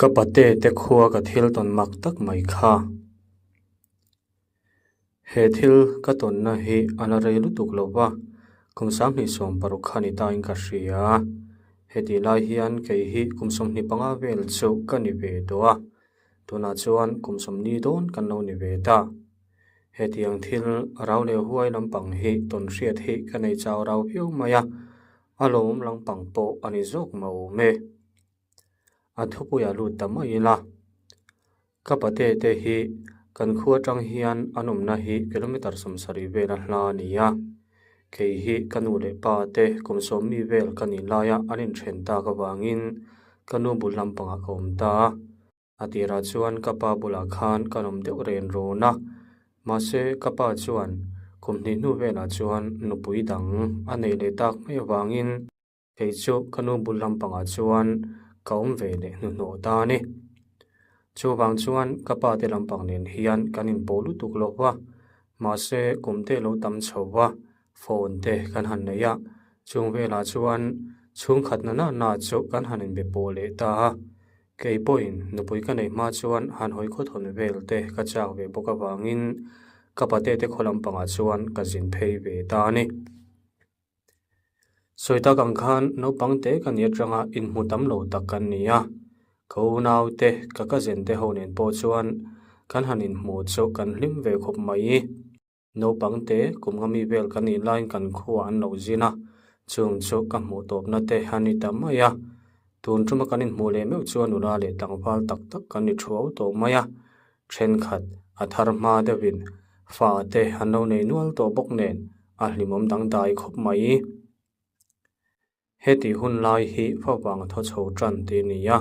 Ka pate te khua ka thil tawn mak tak mai kha. He thil ka tawnna hi a la rei lutuk lo va, kum 2016 kha ni tain ka hria. Heti lai hian kei hi kum 25 vel chu ka ni ve tawh a, tunah chuan kum 40 dawn kan lo ni ve ta. Hetiang thil rau leh huai lampang hi tawn hriat hi ka nei chau rau viau mai a, a lawmawm lampang pawh a ni zawk mawm e. A thupui a lut ta mai ila. Ka pate te hi kan khua atang hian an awmna hi kilometer 70 vel a hla a ni a. Kei hi ka nu leh pa te kum 10 mi vel ka nih laia an inthen tak avangin ka nu bul lampangah ka awm ta a. A tirah chuan ka pa bulah khan kan awm deuh ren rawn a. Mahse ka pa chuan kum hnih hnu velah chuan nupui dang a nei leh tak mai avangin Kei chu ka nu bul lampangah chuan ka awm ve leh hnuhnawh ta a ni. Chuvang chuan ka pa te lampang nen hian kan inpawh lutuk lo va, mahse kum te lo tam chho va, phone te kan han nei a, chung velah chuan chhungkhat na na na chu kan han inbe pawh leh ta a. Kei pawhin nupui ka neih hma chuan han hawi khawthawn vel te ka chak ve bawk avangin ka pate te khaw lampangah chuan ka zin phei ve ta a ni. Sawi tak ang khan naupang te ka ni atanga inhmu tam lo tak kan ni a, ka unau te, ka cousin te ho nen pawh chuan kan han inhmu chu kan hlim ve khawp mai. Naupang te kum nga mi vel kan nih laiin kan khua an lo zin a, chung chu ka hmuh tawpna te a ni ta mai a. Tun tuma kan inhmuh leh meuh chuan nula leh tlangval tak tak kan ni thuau tawh mai a, Thenkhat a thar hma deuhin fa te an lo nei nual tawh bawk nen a hlimawm dangdai khawp mai. Heti hun lai hi favang thaw chho tan tih a ni a,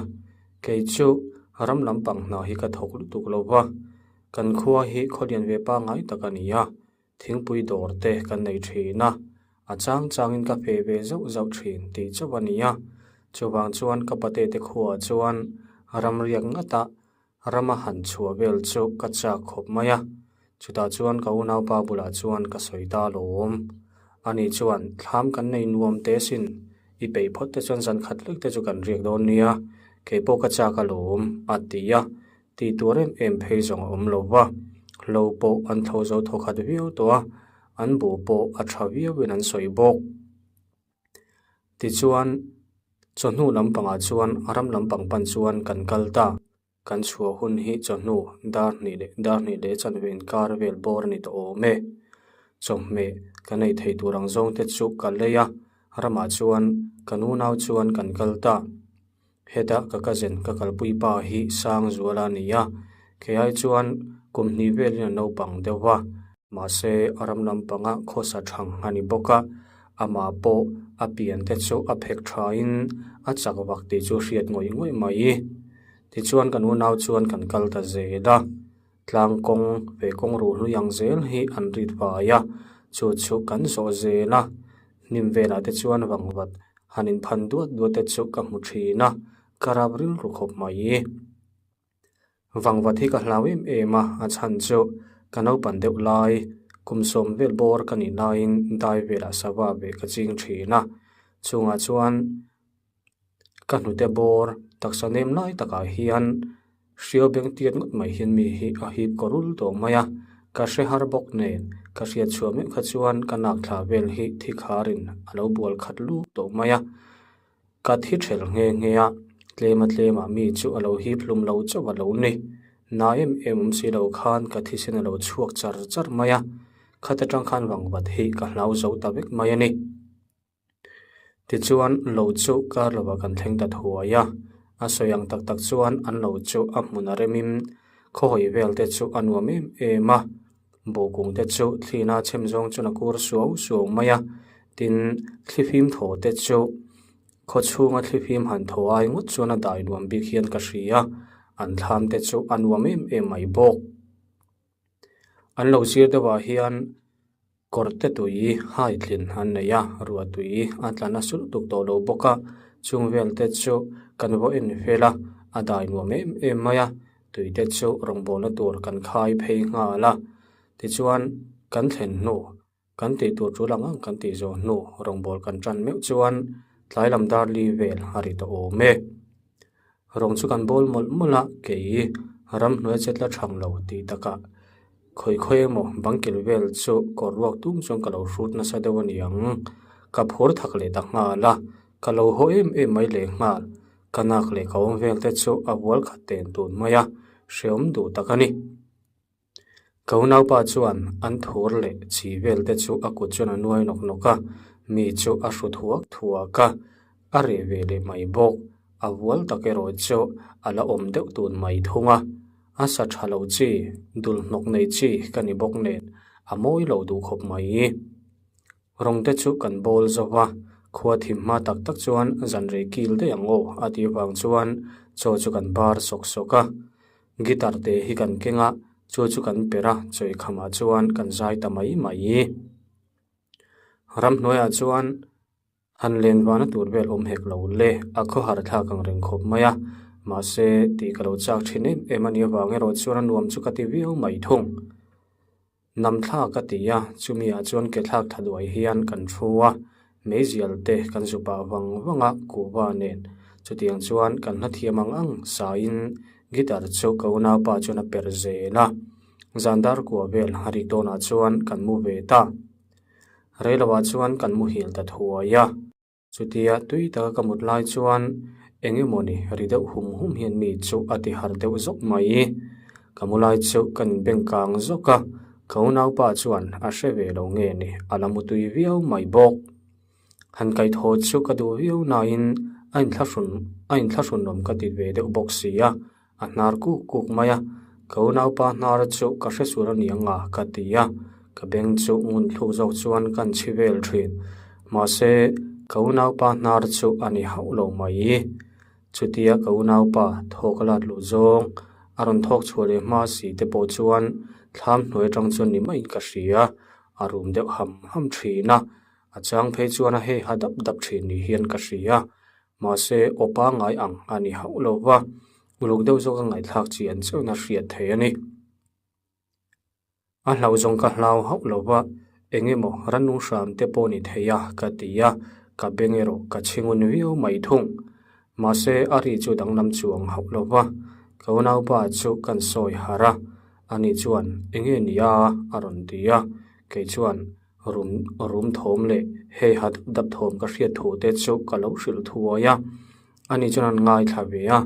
kei chu ram lampang hna hi ka thawk lutuk lo va, kan khua hi khawlian ve pangngai tak a ni a, thingpui dawr te kan nei thin a, a chang changin ka fe ve zauh zauh thin tih chauh a ni a, chuvang chuan ka pate te khuaah chuan ram riak ngata Rama han chhuah vel chu ka chak khawp mai a, chutah chuan ka unaupa bulah chuan ka sawi ta lawm. Ani chuan thlam kan nei nuam teh sin, i peih phawt te chuan zan khat lek te chu kan riak dawn nia, kei pawh ka chak alawm, a ti a, tih tur em em phei zawng a awm lo va, hlo pawh an tho zo thaw khat viau tawh a, an buh pawh a tha viauin an sawi bawk. Tichuan, chawhnu lampangah chuan ram lampang pan chuan kan kal ta. Kan chhuah hun hi chawhnu dar hnih leh dar hnih leh chanve inkar vel bawr a ni tawh awm e. Chawhmeh kan ei thei tur ang zawng te chu ka lei a, ramah chuan kan unau chuan kan kal ta. Heta ka cousin ka kalpui pa hi Sangzuala a ni a, kei ai chuan kum hnih velin a naupang deuh va, mahse a ram lampanga khawsa thang a ni bawk a, amah pawh a pian te chu a phek thain a chak vak tih chu hriat ngawih ngawih mai. Tichuan kan unau chuan kan kal ta zel a, tlang kawng ve kawng ruh hlui ang zel hi an rit vai a, chu chu kan zawh zel a. Hnim velah te chuan vangvat han inphan duat duat te chu ka hmu thin a, ka rap rilru khawp mai. Vangvat hi ka hlau em em a, a chhan chu ka naupan deuh lai, kum 10 vel bawr ka nih laiin dai velah sava ve ka ching thin a, chungah chuan ka hnute bawr taksa nem lai takah hian hriau beng tiat ngawt mai hian mi hi a hip kaw rul tawh mai a, ka hre har bawk nen ka hriat chhuah meuh kha chuan ka nak thla vel hi thi kharin a lo bual khat lut tawh mai a, ka thi ṭhel nghe nghe a, tlema tlemah mi chu a lo hip hlum lo chauh a lo ni. Na em em awm si lo khan ka thisen a lo chhuak char char mai a, khat aṭang khan vangvat hi ka hlau zo ta vek mai a ni. Tichuan lo chu kar lovah kan thleng ta thuai a, a sawi ang tak tak chuan an lo chu a hmun a remin khawhawi vel te chu a nuam em em a, buhkung te chu thlina chhem zawng chuan a kur suau suau mai a, tin thlifim thaw te chu khaw chhunga thlifim han thaw ai ngawt chuan a dai nuam bik hian ka hria, an thlam te chu a nuam em em mai bawk. An lo zir deuhah hian. Kawr te tui hai tlin an nei a, ruah tui a tla nasa lutuk tawh lo bawk a, chung vel te chu kan vaw en fel a, a dai nuam em em mai a, tui te chu rawngbawlna tur kan khai phei nghal a, tichuan kan thlen hnu kan tih tur tul ang ang kan tih zawh hnu rawngbâwl kan ṭan meuh chuan tlai lam dar li vel a ri tawh awm e. Rawng chu kan bawl mawlh mawlh a, kei ramhnuai chet la thang lo tih takah khawi khawi emaw bang kil vel chu kawr ruak tum chuan ka lo hrut nasa deuh a ni ang. Ka phur thak leh ta nghal a, ka lo haw em em mai leh nghal. Ka nak leh ka awm vel te chu a vual khat ten tun mai a, hreawm duh tak a ni. Ka unaupa chuan an thur leh chi vel te chu a kut chuan a nuai nawk nawk a, mi chu a hru thuak thuak a, a reh ve leh mai bawk. A vual tak erawh chu a la awm deuh tun mai thung a, a sa tha lo chi, dul hnawk nei chi ka ni bawk nen a mawi lo duh khawp mai. Rawng te chu kan bawl zo va, khua thim hma tak tak chuan zan rei kil daih ang aw a tih vang chuan chaw chu kan bar sawk sawk a. Guitar te hi kan keng a, chu chu kan per a, chawi khamah chuan kan zai ta mai mai. Ramhnuaiah chuan han len vana tur vel awm hek lo le, a khawhar thlak ang reng khawp mai a, mahse tih ka lo chak thin em em a nih avang erawh chuan a nuam chu ka ti viau mai thung. Nam thlak a ti a, chumi ah chuan ke thlak tha duai hian kan thu a, meizial te kan zu pah vang vang a, kuhva nen. Chutiang chuan kan hla thiam ang ang sain guitar chu ka unaupa chuan a perh zel a, zan dar kua vel a rik dawnah chuan kan mu ve ta. Reiloah chuan kan muhil ta thuai a. Chutia tui taka ka mut lai chuan eng emawni ri deuh hum hum hian mi chu a ti har deuh zawk mai. Ka mu lai chu ka inbeng kang zawk a, ka unaupa chuan a hre ve lo nge ni a la mu tui viau mai bawk. Han kaihthawh chu ka duh viau nain a inthlahrun a inthlahrunawm ka ti ve deuh bawk si a, A hnar kuk kuk mai a, ka unaupa hnar chu ka hre sur a ni ang a ka ti a, ka beng chu ngun thluk zawk chuan ka an chhi vel thin. Mahse, ka unaupa hnar chu a ni hauh lo mai. Chutia ka unaupa thawk a lat luh zawng a rawn thawk chhuah leh hma si te pawh chuan thlam hnuai atang chuan ni maiin ka hria, a rum deuh ham ham thin a, a chang phei chuan a hei ha dap dap thin ni hian ka hria. Mahse, aw pangngai ang a ni hauh lo va, uluk deuh zawk a ngaihthlak chi an chauhin a hriat thei a ni. A hlauh zawng ka hlau hauh lo va, eng emaw rannung hram te pawh ni thei a ka ti a, ka beng erawh ka chhingun viau mai thung. Mahse, a ri chu danglam chuang hauh lo va, ka unaupa chu kan sawi harh a, ani chuan eng nge ni a a rawn ti a, kei chuan Rum rum thawm leh hei hat dap thawm ka hriat thu te chu ka lo hrilh thuai a, ani chuan an ngaithla ve a,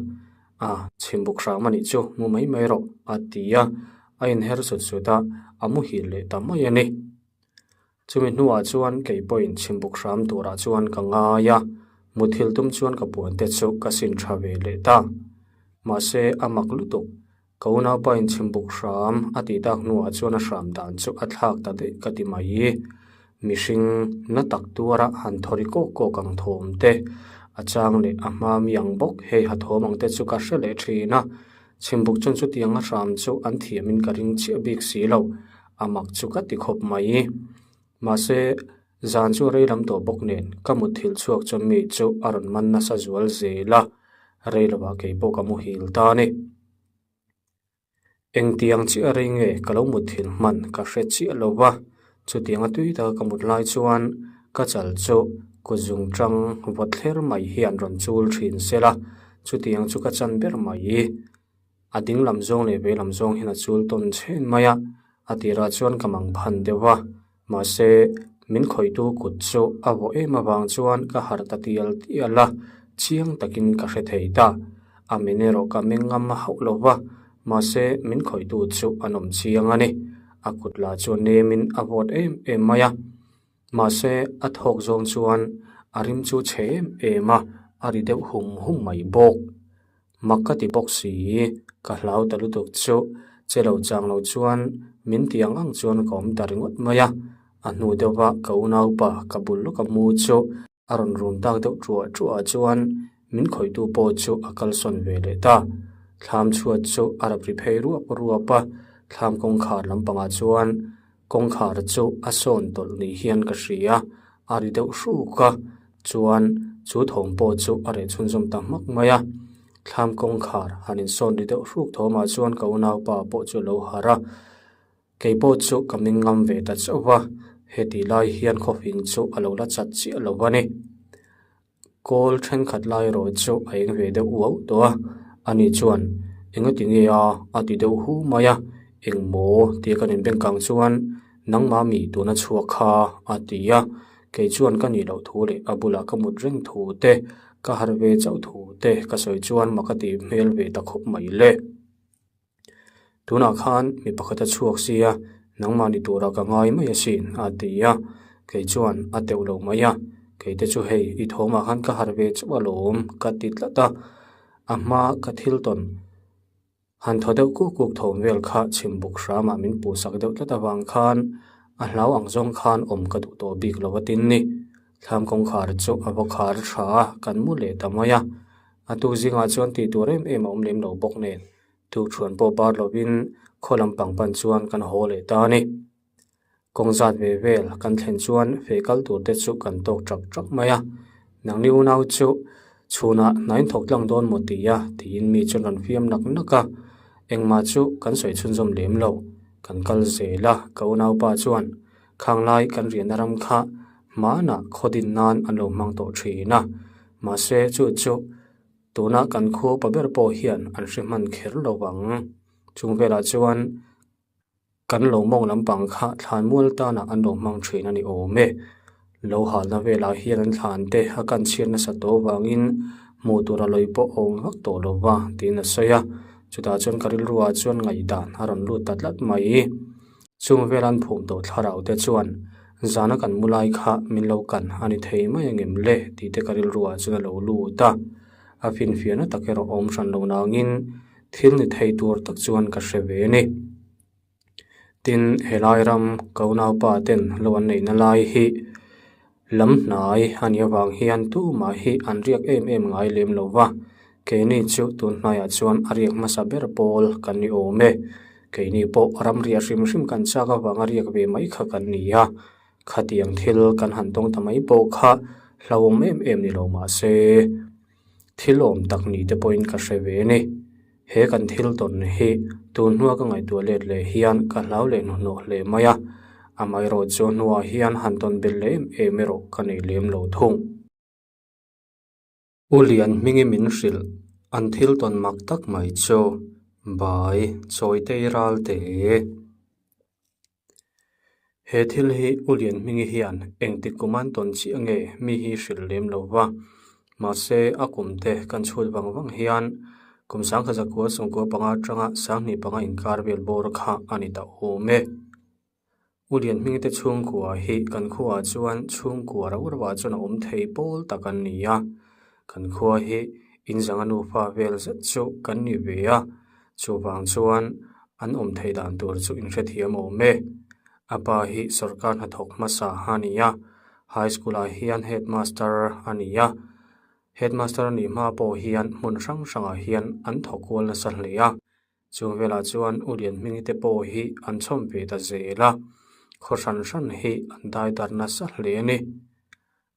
a chhimbuk hram a nih chu mu mai mai rawh a ti a, a inher sut sut a, a muhil leh ta mai a ni. Chumi hnuah chuan kei pawhin chhimbuk hram turah chuan ka ngai a, muthilh tum chuan ka puan te chu ka sin tha ve leh ta. Mahse a mak lutuk Ka unaupa in chhimbuk hram a tih tak hnuah chuan a hram dan chu a thlak ta daih ka ti mai. Mihring na tak tuara han thawri kawk kawk ang thawm te, a chang leh a hma mi ang bawk hei ha thawm ang te chu ka hre leh thin a. Chhimbuk chuan chutiang a hram chu an thiamin ka ring chiah bik si lo, a mak chu ka ti khawp mai. Mahse, zan chu rei lam tawh bawk nen ka mutthilh chhuak chuan mi chu a rawn man nasa zual zel a, rei lovah kei pawh ka muhil ta a ni. Engtiang chiah rei nge ka lo mutthilh hman ka hre chiah lo va, chutianga tui taka ka mut lai chuan ka chal chu kut zung tang vawt thler mai hian rawn chul thin sela, chutiang chu ka chan ber mai. A ding lam zawng leh vei lam zawng hian a chul tawn chhen mai a, a tirah chuan ka mang phan deuh a, mahse min khawihtu kut chu a vawh em avang chuan ka harh ta tial tial a, chiang takin ka hre thei ta. A min erawh ka meng ngam hauh lo va, mahse min khawihtu chu an awm chiang a ni. A kut lah chu nemin a vawt em em mai a. Mahse, a thawk zawng chuan a rim chu chhe em em a, a ri deuh hum hum mai bawk. Mak ka ti bawk si, ka hlau ta lutuk chu che lo chang lo chuan min ti ang ang chuan ka awm ta ringawt mai a. A hnu deuhva ka unaupa ka bul lawka mu chu a rawn rum tak deuh ṭuah ṭuah chuan min khawihtu pawh chu a kalsawn ve leh ta. Thlam chhuat chu a rap ri phei ruap ruap a, thlam kawngkhar lampangah chuan Kawngkhar chu a sawn tawlh ni hian ka hria, a ri deuh hruk a, chuan chu thawm pawh chu a reh chhunzawm ta hmak mai a. Thlam kawngkhar han insawn ri deuh hruk thawmah chuan ka unaupa pawh chu a lo harh a, kei pawh chu ka ming ngam ve ta chauh va, heti lai hian khawfing chu a lo la chat chiah lo a ni. Kawl thenkhat lai erawh chu a eng ve deuh uau tawh a, ani chuan engati nge a a ti deuh hu mai a, engmaw tia kan inbeng kang chuan nangmah mi tuna chhuak kha a ti a, kei chuan ka nih loh thu leh a bulah ka mut reng thu te, ka harh ve chauh thu te ka sawi chuan mak a tih hmel ve ta khawp mai le. Tunah khan mi pakhat a chhuak sia, nangmah ni turah ka ngai mai asin a ti a, kei chuan a teuh lo mai a, kei te chu hei i thawmah khan ka harh ve chauh alawm ka ti tlat a, a hma ka thil tawn han thaw deuh kuk kuk thawm vel kha chhim buk hramah min puhsak deuh tlat avang khan a hlau ang zawng khan awm ka duh tawh bik lo a tin ni. Thlam kawngkhar chu a va khar tha a, kan mu leh ta mai a. A tuk zingah chuan tih tur em em a awm lem lo bawk nen, tukṭhuan pawh bar lovin khaw lampang pan chuan kan haw leh ta a ni. Kawng zat ve vel kan thlen chuan feh kal tur te chu kan tawk ṭak ṭak mai a, nangni unau chu chhunah hna in thawk tlang dawn maw ti a tiin mi chuan rawn fiam nak nak a, engmah chu kan sawi chhunzawm lem lo, kan kal zel a, ka unaupa chuan Khanglai kan riahna ram kha hmanah khaw din nan an lo hmang tawh thin a, mahse chu chu tuna kan khua upa ber pawh hian an hre hman kher lo vang. Chung velah chuan kan lo mawng lampang kha thlan mual tanah an lo hmang thin a ni awm e. Lo halna velah hian an thlan te a kan chhiat nasa tawh avangin hmuh tur a lawi pawh a awm vak tawh lo va tiin a sawi a, chutah chuan ka rilruah chuan ngaihdan a rawn lut ta tlat mai. Chung vel an phum tawh thlarau te chuan zana kan mu lai kha min lo kan a ni thei mai angem le tih te ka rilruah chuan a lo lut a, a finfiahna tak erawh awm hran lo nangin thil ni thei tur tak chuan ka hre ve a ni. Tin, helai ram ka unaupa ten lo an neihna lai hi Lam hnai a nih avang hian tumah hi an riak em em ngai lem lo va, keini chu tun hnaiah chuan a riak hmasa ber pawl kan ni awm e. Keini pawh ram riah hrim hrim kan chak avanga riak ve mai kha kan ni a, khatiang thil kan han tawng ta mai pawh kha hlauhawm em em ni lo mah se, thil awm tak ni te pawhin ka hre ve a ni. He kan thil tawn hi tun hnua ka ngaihtuah let leh hian ka hlau leh hnuhnawh hle mai a, amaherawh chu hnuah hian han tawn belh leh em em erawh ka nei lem lo thung. U Lian hmingin min hrilh an thil tawn mak tak mai chu Bai Chawitei Ralte. He thil hi U Lian hmingi hian engtik kum an tawn chiah nge mi hi hrilh lem lo va, mahse a kum te kan chhut vang vang hian kum sangkhat zakua sawmkua panga atanga sanghnih panga inkar vel bawr kha a ni ta awm e. U Lian hmingi te chhungkua hi kan khuaah chuan chhungkua rauh rauhah chuan a awm thei pawl tak an ni a, kan khua hi inzanga nufa vel zet chu kan ni ve a, Chuvang chuan an awm theih dan tur chu inhrethiam awm e. A pa hi sorkar hnathawk hmasa a ni a, high school ah hian headmaster a ni a. Headmaster a nih hma pawh hian hmun hrang hrangah hian an thawk kual nasa hle a. Chung velah chuan U Lianhmingi te pawh hi an chhawm ve ta zel a, khaw hran hran hi an dai darh nasa hle a ni.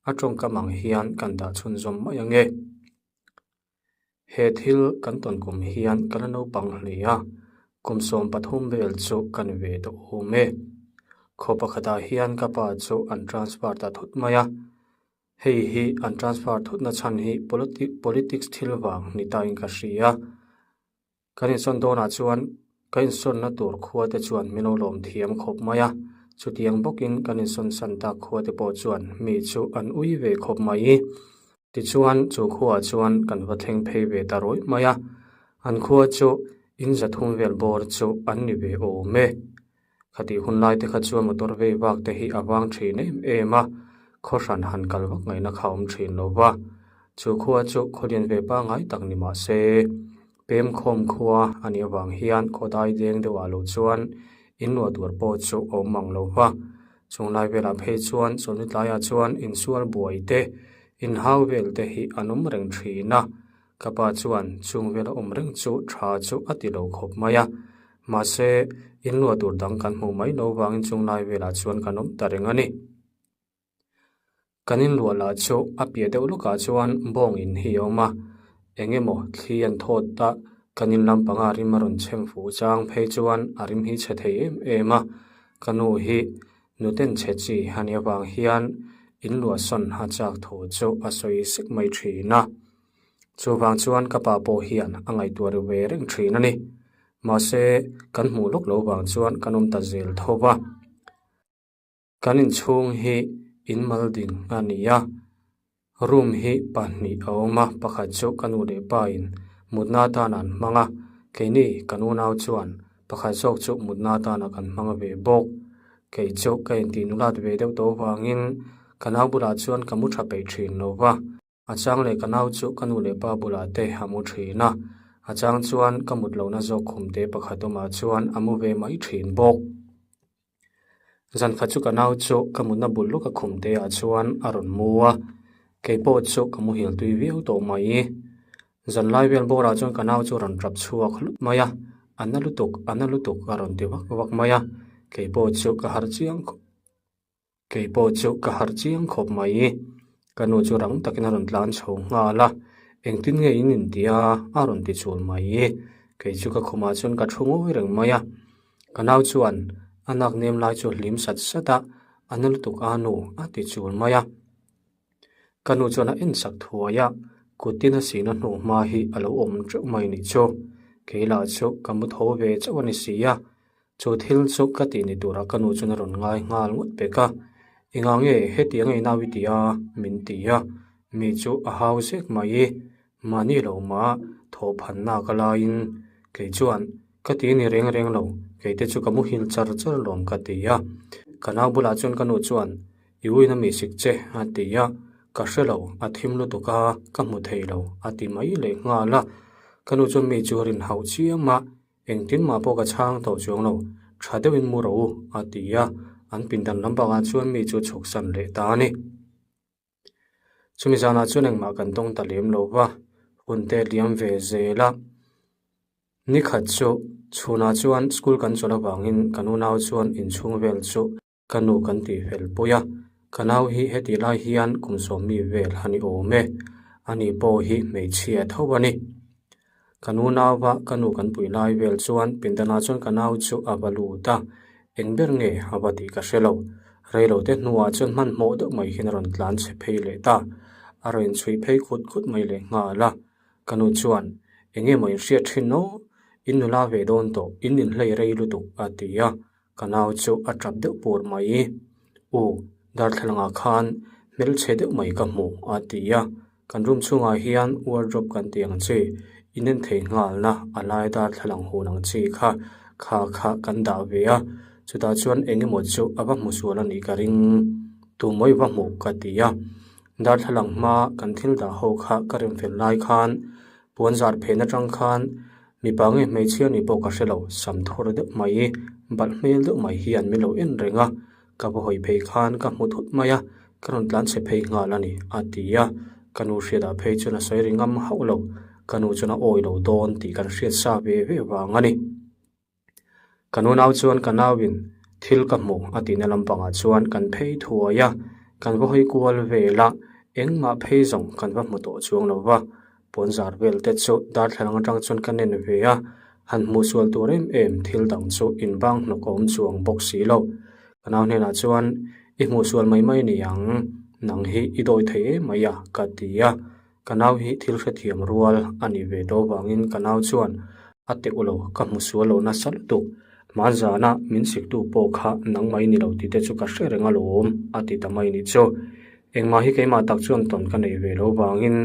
A tawngkam ang hian kan dah chhunzawm mai ang e. He thil kan tawn kum hian ka la naupang hle a, kum 13 vel chu ka ni ve tawh awm e. Khaw pakhatah hian ka pa chu an transfer ta thut mai a, hei hi an transfer thutna chhan hi politics thil vang ni tain ka hria. Kan insawn dawnah chuan ka insawnna tur khua te chuan min lo lawm thiam khawp mai a, chutiang bawkin kan insawn san tak khua te pawh chuan mi chu an ui ve khawp mai. Tichuan chu khuaah chuan kan va thleng phei ve ta rawih mai a, an khua chu in zathum vel bawr chu an ni ve awm e. Khatih hun lai te kha chuan motor vei vak te hi a vang thin em em a, khaw hran han kal vak ngaihna kha a awm thin lo va. Chu khua chu khawlian ve pangngai tak ni mah se, pemkhawm khua a nih avang hian khawdai deng deuhah lo chuan inluah tur pawh chu a awm ang lo va. Chung lai velah phei chuan chawlhni tlaiah chuan insual buai te, inhau vel te hi an awm reng thin a. Ka pa chuan chung vela awm reng chu tha chu a ti lo khawp mai a, mahse inluah tur dang kan hmuh mai lo vangin chung lai velah chuan kan awm ta reng a ni. Kan inluah lah chu a piah deuh lawkah chuan bawng in hi a awm a, eng emaw thli an thawt a, kan in lampanga rim a rawn chhem fuh chang phei chuan a rim hi chhe thei em em a, ka nu hi nuten chhe chi a nih avang hian. inluahsawn a chak thu chu a sawi sek mai thin a. Chuvang chuan ka pa pawh hian a ngaihtuah ru ve reng thin a ni. Mahse, kan hmuh lawk lo vang chuan kan awm ta zel tho va. Kan inchhung hi in mal ding a ni a, room hi pahnih a awm a, pakhat chu ka nu leh pa in mutna atan an hmang a, keini kan unau chuan pakhat zawk chu mutna atana kan hmang ve bawk. Kei chu ka intih nulat ve deuh tawh avangin ka nau bulah chuan ka mu tha peih thin lo va. A chang leh ka nau chu ka nu leh pa bulah te a mu thin a, a chang chuan ka mut lohna zawk khum te pakhat awmah chuan a mu ve mai thin bawk. Zan khat chu ka nau chu ka mutna bul lawka khum te ah chuan a rawn mu a, kei pawh chu ka muhil tui viau tawh mai. Zan lai vel bawrah chuan ka nau chu a rawn tap chhuak hlut mai a, a na lutuk, a na lutuk a rawn ti vak vak mai a, kei pawh chu ka harh chiang khawp. Kei pawh chu ka harh chiang khawp mai. Ka nu chu rang takin a rawn tlan chho nghal a, engtin nge in inti a? a rawn ti chul mai. Kei chu ka khumah chuan ka thu ngawi reng mai a. Ka nau chuan a nak nem lai chu hlim sat sat a, a na lutuk a nu a ti chul mai a. Ka nu chuan a en sak thuai a, kut tin a sihna hnu hma hi a lo awm teuh mai nih chu. Kei lah chu ka mu tho ve chauh a ni si a, chu thil chu ka tih ni turah ka nu chuan a rawn ngai nghal ngawt pek a. Engah nge hetiang ei nau i ti a? min ti a, mi chu a hau zek mai i, mahni lo mah thawhphanna ka laiin kei chuan ka ti ni reng reng lo, kei te chu ka muhil char char lawm ka ti a. Ka nau bulah chuan ka nu chuan I uina mi sik che, a ti a. Ka hre lo, a thim lutuk a, ka hmu thei lo, a ti mai leh nghal a. Ka nu chuan mi chu a rin hauh chiam a, engtin mah pawh ka chhang tawh chuang lo, tha deuhin mu rawh u, a ti a. An pindan lampangah chuan mi chu chhuksan leh ta a ni. Chumi zanah chuan engmah kan tawng ta lem lo va, hun te liam ve zel a. Nikhat chu chhunah chuan school kan chawlh avangin kan unau chuan inchhung vel chu Ka nu kan tih fel pui a, ka nau hi hetih lai hian kum sawmmi vel a ni awm e, ani pawh hi hmeichhia tho a ni. Ka nu nauva ka nu kan pui lai vel chuan pindanah chuan ka nau chu a va lut a, eng ber nge a va tih ka hre lo. Reilote hnuah chuan hmanhmawh deuh mai hian a rawn tlan chhe phei leh ta, a rawn inchhuih phei khut khut mai leh nghal a. Ka nu chuan, Eng nge maw in hriat thin aw, in nula ve dawn tawh, in inhlei rei lutuk a ti a. Ka nau chu a tap deuh pur mai. U, darthlalangah khan hmelchhe deuh mai ka hmu, a ti a. Kan room chhungah hian wardrobe kan tih ang chi, inen thei nghalna a lai darthlalang hun ang chi kha kha kha kan dah ve a. Chutah chuan eng emaw chu a va hmu sual a nih ka ring. Tumawi va hmuh ka ti a. Darthlalang hma kan thil dah ho kha ka rem fel lai khan puan zar phen atang khan Mipa nge hmeichhia nih pawh ka hre lo, sam thur deuh mai, balh hmel deuh mai hian min lo en reng a, ka va hawi phei khan ka hmu thut mai a, ka rawn tlan chhe phei nghal a ni, a ti a, ka nu hriatah phei chuan a sawi ri ngam hauh lo, ka nu chuan a awi lo dawn tih kan hriat sa ve ve vang a ni. Ka nunau chuan ka nauin thil ka hmu a tihna lampangah chuan kan phei thuai a, kan va hawi kual vel a, engmah phei zawng kan va hmu tawh chuang lo va, Puanzar vel te chu darthlalang atang chuan ka nen ve a, han hmuh sual tur em em thil dang chu inbang hnawk a awm chuang bawk si lo. Ka nau hnenah chuan, I hmuh sual mai mai ni ang, nang hi i dawi thei em mai a, ka ti a. Ka nau hi thil hrethiam rual a nih ve tawh avangin ka nau chuan, A teuh lo, ka hmu sual lo nasa lutuk. Hmanzana min siktu pawh kha nangmah i ni lo tih te chu ka hre reng alawm, a ti ta mai ni chu. Engmah hi keimah tak chuan tawn ka nei ve lo vangin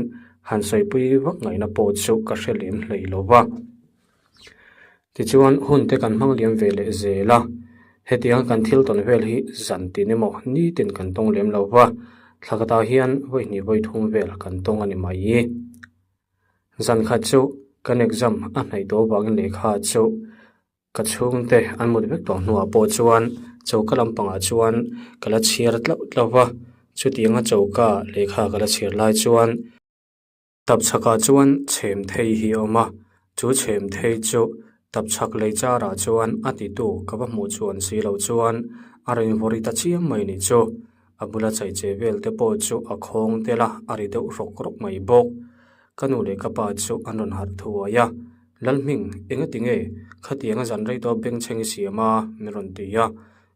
han sawipui vak ngaihna pawh chu ka hre lem hlei lo va. Tichuan hun te kan hmang liam ve leh zel a, hetiang kan thil tawn vel hi zan tin emaw nitin kan tawng lem lo va, thla khatah hian vawi hnih vawi thum vel kan tawng a ni mai. Zan khat chu kan exam a hnaih tawh vangin lehkha chu Ka chhungte an mut vek tawh hnuah pawh chuan choka lampangah chuan ka la chhiar tlauh tlauh va, chutianga choka lehkha ka la chhiar lai chuan tapchhakah chuan chhem thei hi a awm a, chu chhem thei chu tapchhak lei charah chuan a titu ka va hmuh chuan si loh chuan a rawn vawri ta chiam mai ni chu. A bula chaiche vel te pawh chu a khawng tel a, a ri deuh rawk rawk mai bawk. Ka nu leh ka pa chu an rawn harh thuai a, Lalhming, enga ti nge khatianga zan rei tawh bengchheng i siam a? min rawn ti a,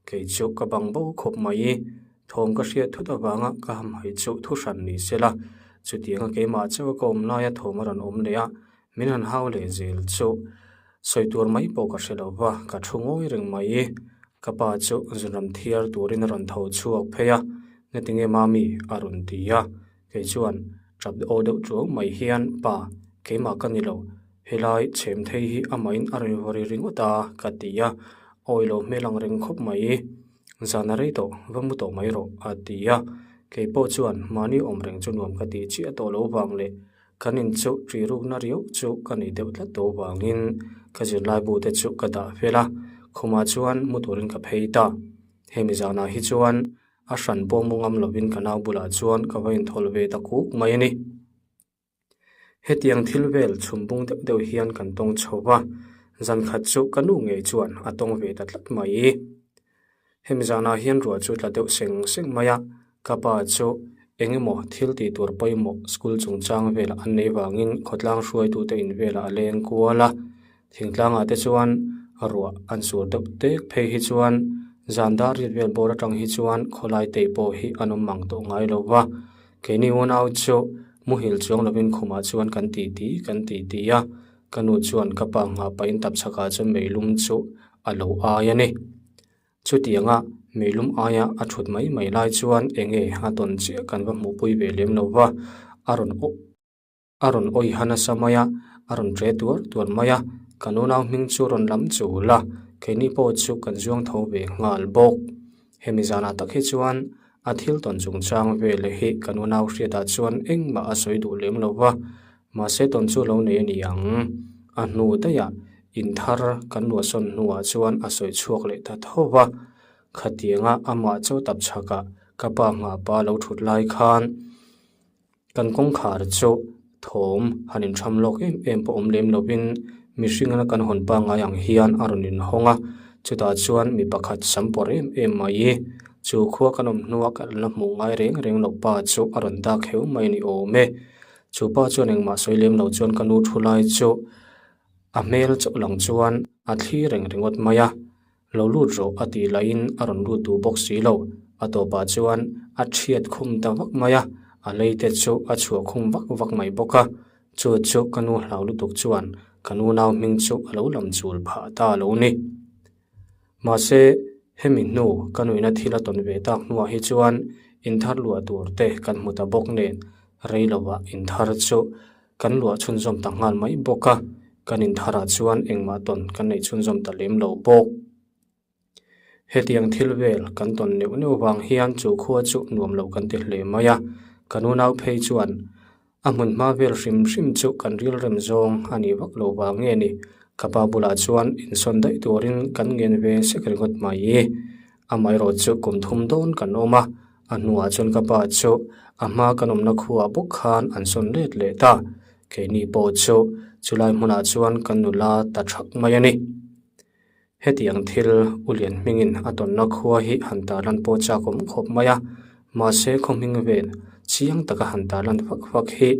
kei chu ka bang bo khawp mai. Thawm ka hriat thut avanga ka hamhaih chu thu hran ni se la, chutianga keimah chauh a ka awm laia thawm a rawn awm leh a, min han hau leh zel chu sawi tur mai pawh ka hre lo va, ka thu ngawi reng mai. Ka pa chu zunram thiar turin a rawn tho chhuak phei a, Ngatinge mami? a rawn ti a, kei chuan tap aw deuh chuang mai hian, Pa, keimah ka ni lo, helai chhem thei hi amahin a rawn vaw ri ringawt a, ka ti a, awi lo hmel ang reng khawp mai. Zan a rei tawh, va mu tawh mai rawh, a ti a. Kei pawh chuan mahni awm reng chu nuam ka tih chiah tawh lo vang leh kan in chu ṭi rukna riau chu ka nei deuh tlat tawh vangin ka zirlai bu te chu ka dah fel a, khumah chuan mu turin ka phei ta. Hemi zanah hi chuan a hran pawh mu ngam lovin ka nau bulah chuan ka va inthawl ve ta kuk mai a ni. Hetiang thil vel chhum bung deuh deuh hian kan tawng chho va, zan khat chu ka nu ngei chuan a tawng ve ta tlat mai. Hemi zanah hian ruah chu tla deuh seng seng mai a, ka pa chu eng emaw thil tih tur pawimawh school chungchang velah an nei vangin khawtlang hruaitute in velah a leng kual a, Thingtlangah te chuan ruah an sur deuh tek phei hi chuan zan dar riat vel bawr atang hi chuan khawlai tei pawh hi an awm mang tawh ngai lo va. Keini unau chu muhil chuang lovin khumah chuan kan ti ti kan ti ti a, ka nu chuan ka pa nghah pahin tapchhakah chuan meilum chu a lo ai a ni. Chutianga meilum aia a thut mai mai lai chuan enge a tawn chiah kan va hmuhpui ve lem lo va, a rawn A rawn awiha nasa mai a, a rawn ṭe tuar tuar mai a, kan unau hming chu rawn lam chul a, keini pawh chu kan zuang tho ve nghal bawk. Hemi zanah tak hi chuan a thil tawn chungchang vel hi kan unau hriatah chuan engmah a sawi duh lem lo va, mahse tawn chu lo nei a ni ang. A hnu daihah inthar kan luahsawn hnuah chuan a sawi chhuak leh ta tho va, khatianga amah chaw tap chhakah ka pa nghah pa lo thut lai khan, Kan kawngkhar chu thawm han intham lawk em em pawh awm lem lovin mihring anga kan hawn pangngai ang hian a rawn inhawng a, chutah chuan mi pakhat sam pawrh em em mai chu khua kan awm hnua kan la hmuh ngai reng reng loh pa chu a rawn dak heu mai a ni awm e. Chu pa chuan engmah sawi lem lo chuan ka nu thu lai chu a hmel chauh lang chuan a thli reng ringawt mai a. Lo lut rawh a tih lahin a rawn lut duh bawk si lo. A tawpah chuan a thiat khum ta vak mai a, a lei te chu a chhuah khum vak vak mai bawk a. Chu chu ka nu hlau lutuk chuan ka nu nau hming chu a lo lam chul phah ta lo ni. Mahse, hemi hnu ka nuihna thil a tawn ve tak hnuah hi chuan inthar luah tur te kan hmu ta bawk nen rei lovah inthar chu Kan luah chhunzawm ta nghal mai bawk a, kan intharah chuan engmah tawn kan neih chhunzawm ta lem lo bawk. Hetiang thil vel kan tawn neuh neuh vang hian chu khua chu nuam lo kan ti hle mai a, kan unau phei chuan a hmun hma vel hrim hrim chu kan rilrem zawng a nih vak lo vang nge ni, ka pa bulah chuan insawn daih turin kan ngen ve sek ringawt mai. Amaherawh chu kum thum dawn kan awm a, A hnuah chuan ka pa chu a hma kan awmna khuaah bawk khan an sawn let leh ta. Keini pawh chu chulai hmunah chuan kan nula ta thak mai a ni. Hetiang thil U Lian hmingin a tawnna khua hi han tarlan pawh chak awm khawp mai a, mahse khaw hming vel chiang taka han tarlan fak fak hi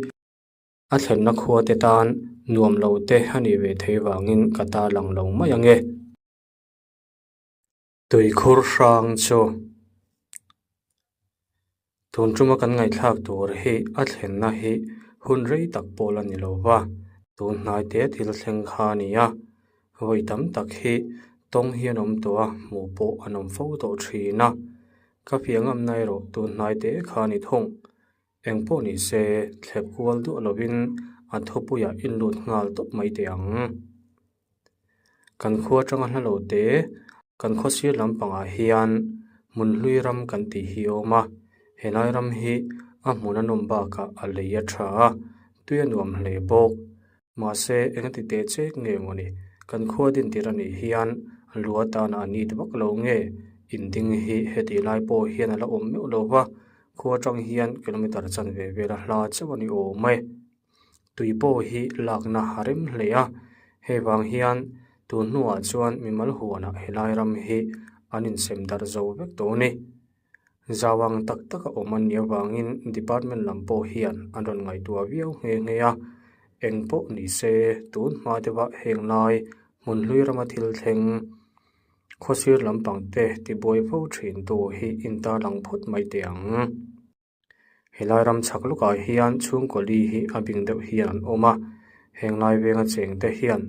a thlenna khua te tan nuam lo te a nih ve thei vangin ka tarlang lo mai ang e. Tuikhur hrang chu tun tuma kan ngaihthlak tur hi a thlenna hi hun rei tak pawh la ni lo va, tun hnai te thil thleng kha a ni a, vawi tam tak hi tawng hi an awm tawh a, hmuh pawh an awm fo tawh thin a, ka fiah ngamna erawh tun hnai te kha a ni thung. Eng pawh ni se thlep kual duah lovin a thupuiah inlut nghal tawp mai teh ang. Kan khua atanga hla lo te, kan khaw sir lampangah hian hmun hlui ram kan tih hi a awm a, helai ram hi a hmun a nawm bakah a lei a tha a, tui a nuam hle bawk. Mahse, engati teh chek nge mawni, kan khua din tir a nih hian lu atana a nit vak lo nge, inding hi heti lai pawh hian a la awm meuh lo va, khua atang hian kilometre chanve vela hla chauh a ni awm e. Tui pawh hi lakna a rem hle a, hei vang hian tun hnuah chuan mimal huanah helai ram hi an insem darh zo vek tawh a ni. Zau ang tak tak a awm a nih avangin department lam pawh hian an rawn ngaihtuah viau nghe nghe a, eng pawh ni se tun hma deuha heng lai hmun hlui rama thil thleng. Khawsir lampang te tibuai fo thin tu hi intarlang phawt mai teh ang. Helai ram chhak lawkah hian chhungkaw li hi a bing deuh hian an awm a, heng lai venga cheng te hian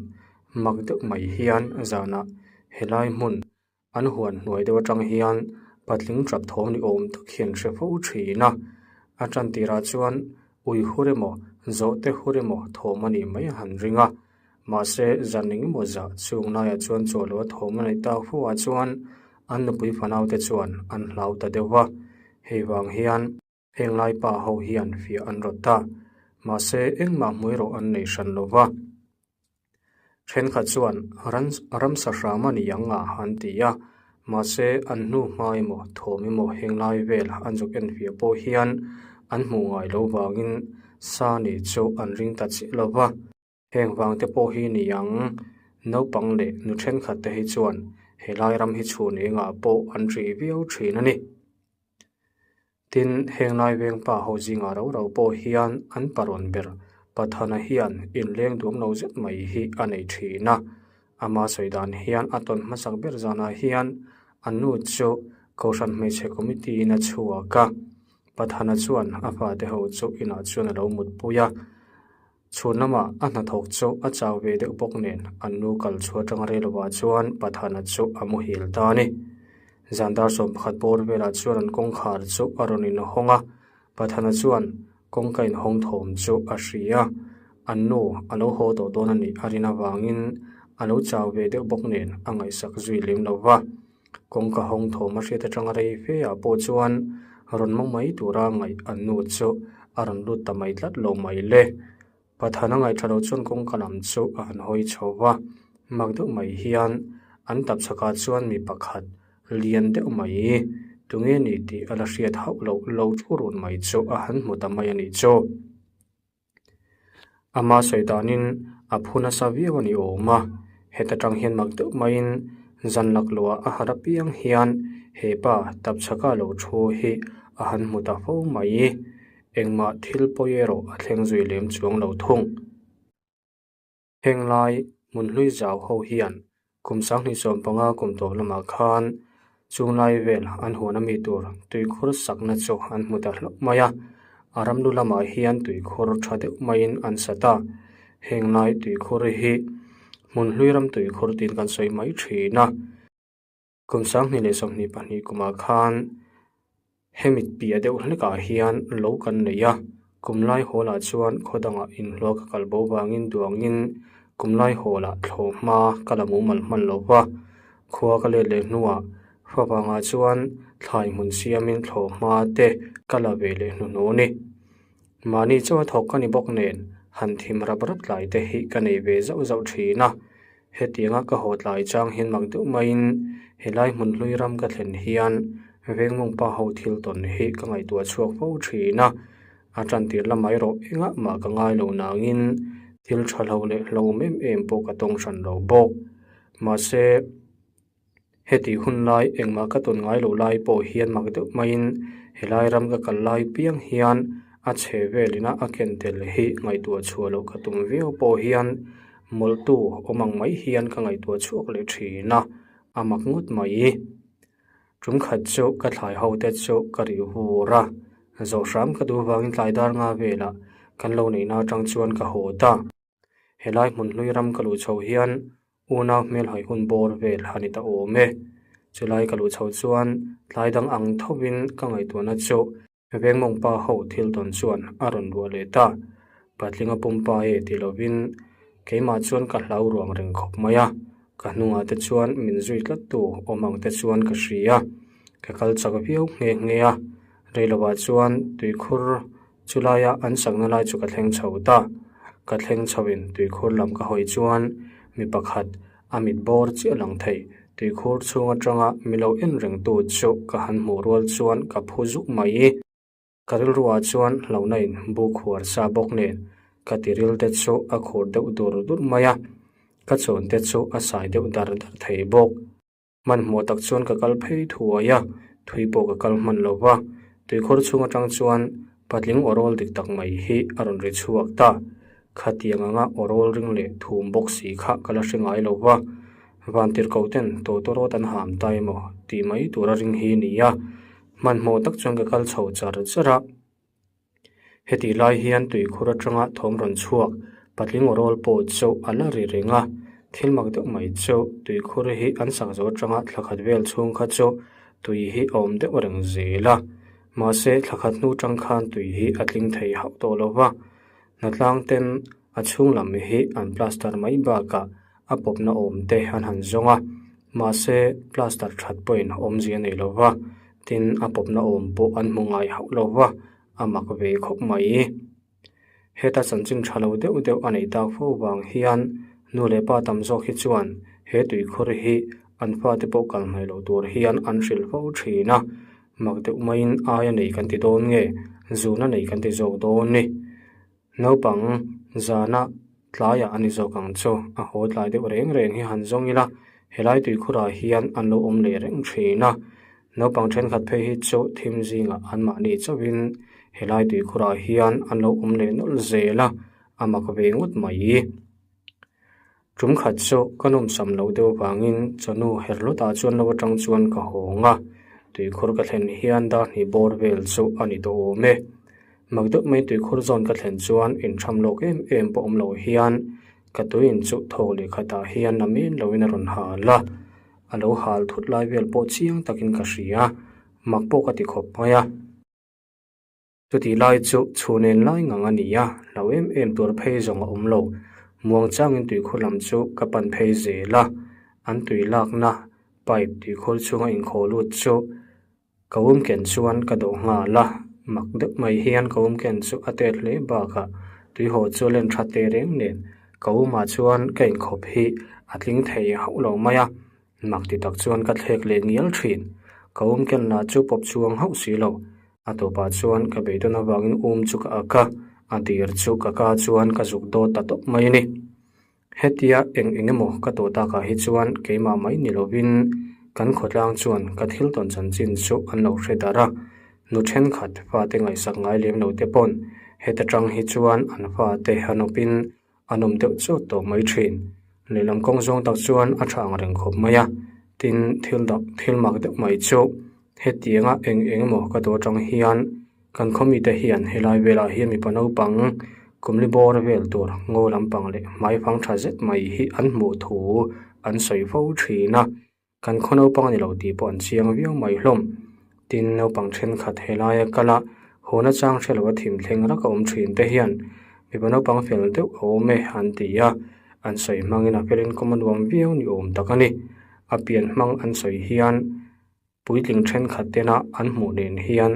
mak deuh mai hian zanah helai hmun an huan hnuai deuh atang hian patling tap thawm ni awm tak hian hre fo thin a, a tan tirah chuan ui hur emaw zawhte hur emaw thawm a nih mai a han ring a, mahse zan engemaw zah chung laiah chuan chaw lo a thawm a neih tak fo ah chuan an nupui fanau te chuan an hlau ta deuh va, hei vang hian heng lai pa ho hian fiah an rawt ta, mahse engmah hmui erawh an nei hran lo va. Thenkhat chuan ramsa hram a ni ang a an ti a, mahse an hnu hma emaw thawm emaw heng lai vel an zuk enfiah pawh hian an hmuh ngai lo vangin sa nih chu an ring ta chiah lo va. Heng vang te pawh hi ni ang, naupang leh nu thenkhat te hi chuan helai ram hi chhun engah pawh an ri viau thin a ni. Tin, heng lai veng pa ho zingah rau rau pawh hian an parawn ber Pathana hian inleng duam lo zet mai hi a nei thin a. Ama sawi dan hian a tawn hmasak ber zanah hian an nu chu Kohhran Hmeichhe Committee in a chhuak a. Pathana chuan a fate ho chu inah chuan a lo mutpui a. Chhun lamah a hnathawk chu a chau ve deuh bawk nen an nu kal chhuah atanga rei lovah chuan Pathana chu a muhil ta a ni. Zan dar 11 bawr velah chuan an kawngkhar chu a rawn inhawng a, Pathana chuan kawngka inhawng thawm chu a hria a, an nu a lo haw tawh dawn a nih a rin avangin a lo chau ve deuh bawk nen a ngaihsak zui lem lo va. Kawngka hawng thawm a hriat atanga rei fe ah pawh chuan rawn mawng mai tura ngaih an nu chu a rawn lut ta mai tlat lo mai le. Pathana ngaihṭha lo chuan kawngka lam chu a han hawi chho va, mak deuh mai hian an tap chhakah chuan mi pakhat lian deuh mai tunge ni tih a la hriat hauh loh lo thu run mai chu a han hmu ta mai a nih chu. Ama sawi danin a phu nasa viau a ni awm a, heta tang hian mak deuh maiin zan lakluah a harh apiang hian he pa tapchhaka lo thu hi a han hmu ta fo mai. Engmah thil pawi erawh a thleng zui lem chuang lo thung. Heng lai hmun hlui zau ho hian kum 2015 kum tawp lamah khan chung lai vel an huan ami tur tuikhur sakna chu an hmu ta hlauh mai a, a ram lu lamah hian tuikhur tha deuh maiin an sa ta. Heng lai tuikhur hi hmun hlui ram tuikhur tiin kan sawi mai thin a. Kum 2022 kumah khan hemi piah deuh hlekah hian lo kan nei a, kum lai hawlah chuan khaw dangah inhlua ka kal bo vangin duangin kum lai hawlah thlawh hma ka la mumal hman lo va, khua ka let leh hnuah favangah chuan thlai hmun siamin thlawh hma te ka la ve leh hnuhnawh a ni. Mahni chaw a thawk ka ni bawk nen han thim rap rap tlai te hi ka nei ve zauh zauh thin a. Hetianga ka haw tlai chang hian mak deuh maiin helai hmun hlui ram ka thlen hian vengmawng pa ho thil tawn hi ka ngaihtuah chhuak fo thin a, a tan tir lamah erawh engah mah ka ngai lo nangin thil tha lo leh hlauhawm em em pawh ka tawng hran lo bawk. Mahse. Heti hun lai engmah ka tawn ngai loh lai pawh hian mak deuh maiin helai ram ka kal lai piang hian a chhe velin a a ken tel hi ngaihtuah chhuah loh ka tum viau pawh hian mawlhtu awm ang mai hian ka ngaihtuah chhuak leh thin a, a mak ngawt mai. Tum khat chu ka thlai ho te chu ka rih vur a, zawh hram ka duh vangin tlai dar nga velah kan lo neihna atang chuan ka haw ta. Helai hmun hlui ram ka luh chho hian unau hmelhawi hun bawr vel a ni ta awm e. Chulai ka luh chho chuan tlai dang ang thovin ka ngaihtuahna chu Vengmawng pa ho thil tawn chuan a rawn ruah leh ta. Patlinga pumpa e ti lovin keimah chuan ka hlau ruang reng khawp mai a, ka hnungah te chuan min zui tlat tu awm ang te chuan ka hria. Ka kal chak viau nghe nghe a, reilovah chuan tuikhur Chulaia an sakna lai chu ka thleng chho ta. Ka thleng chhoin tuikhur lam ka hawi chuan mi pakhat a mit bawr chiah lang thei. Tuikhur chhung atanga mi lo en rengtu chu ka han hmuh rual chuan ka phu zuk mai. Ka rilruah chuan hlauhna in bu khuar sa bawk nen ka tiril te chu a khur deuh dur dur mai a, ka chawn te chu a sai deuh dar dar thei bawk. Hmanhmawh tak chuan ka kal phei thuai a, thui pawh ka kal hman lo va, tuikhur chhung atang chuan patling awrawl dik tak mai hi a rawn ri chhuak ta. Khatiang anga awrawl ring leh thum bawk si kha ka la hre ngai lo va. Vantirhkoh ten tawtawrawt an ham ta emaw tih mai tura ring hi a ni a, hmanhmawh tak chuan ka kal chho char char a. Hetih lai hian tuikhur atanga thawm rawn chhuak patling aw rawl pawh chu a la ri reng a, thil mak deuh mai chu tuikhur hi an sak zo atanga thla khat vel chhung kha chu tui hi a awm deuh reng zel a, mahse thla khat hnu tang khan tui hi a tling thei hauh tawh lo va, hnatlang ten a chhung lam hi an plaster mai bakah a pawpna awm te an han zawng a, mahse plaster that pawhin awmzia nei lo va, tin a pawpna awm pawh an hmu ngai hauh lo va, a mak ve khawp mai. Heta chanchin tha lo deuh deuh a neih tak fo vang hian nu leh pa tam zawk hi chuan he tuikhur hi an fate pawh kal hnaih loh tur hian an hrilh fo thin a, mak deuh maiin aia nei kan ti dawn nge zuna nei kan ti zawk dawn ni. Naupang zana tlaiah a ni zawk ang chu, a haw tlai deuh reng reng hi han zawng ila, helai tuikhurah hian an lo awm leh reng thin a. Naupang thenkhat phei hi chu thim zingah anmahni chauhin helai tuikhurah hian an lo awm leh nawlh zel a, a mak ve ngawt mai. Tum khat chu ka nawmsam loh deuh vangin chawhnu her lawtah chuan lo atang chuan ka hawng a, tuikhur ka thlen hian dar hnih bawr vel chu a ni tawh awm e. Mak deuh mai tuikhur zawn ka thlen chuan intham lawk em em pawh awm lo hian ka tuiin chu thawk leh khatah hian la men loin a rawn hal a, a lo hal thut lai vel pawh chiang takin ka hria, mak pawh ka ti khawp mai a. Chutih lai chu chhu nen lai ngang a ni a, hlau em em tur phei zawng a awm lo. Muang changin tuikhur lam chu ka pan phei zel a, an tui lakna pipe tuikhur chhunga inkhawh lut chu ka um ken chuan ka dawh nghal a, mak deuh mai hian ka um ken chu a tet hle bakah tuihaw chu len tha teh reng nen ka umah chuan ka inkhawp hi a tling thei hauh lo mai a. Mak ti tak chuan ka thlek leh ngial thin. Ka um ken lah chu pawp chuang hauh si lo. A tawpah chuan ka beidawn avangin um chu ka ak a, a dir chu ka ka chuan ka zuk dawt ta tawp mai a ni. Hetia eng eng emaw ka tawh takah hi chuan keimah mai ni lovin kan khawtlang chuan ka thil tawn chanchin chu an lo hre darh a. Nu thenkhat fate ngaihsak ngai lem lo te pawn heta tang hi chuan an fate an awpin An awm deuh chawt tawh mai thin. Lehlam kawng zawng tak chuan a tha ang reng khawp mai a, tin thil dang thil mak deuh mai chu hetianga eng eng emaw ka dawh atang hian kan khaw mite hian helai velah hian mipa naupang kumli bawr vel tur ngaw lampang leh hmaifang tha zet mai hi an hmuh thu an sawi fo thin a. Kan khaw naupang a ni lo tih pawh an chiang viau mai hlawm. Tin, naupang thenkhat helaia kala haw nachang hre lo a thim thleng rak a awm thin te hian mipa naupang fel deuh a awm e an ti a, an sawi hmangin a felin kawm a nuam viau ni awm tak a ni. A pian hmang an sawi hian puitling thenkhat tena an hmuh nen hian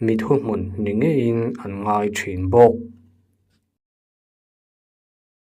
mi thuhmun ni ngeiin an ngai thin bawk.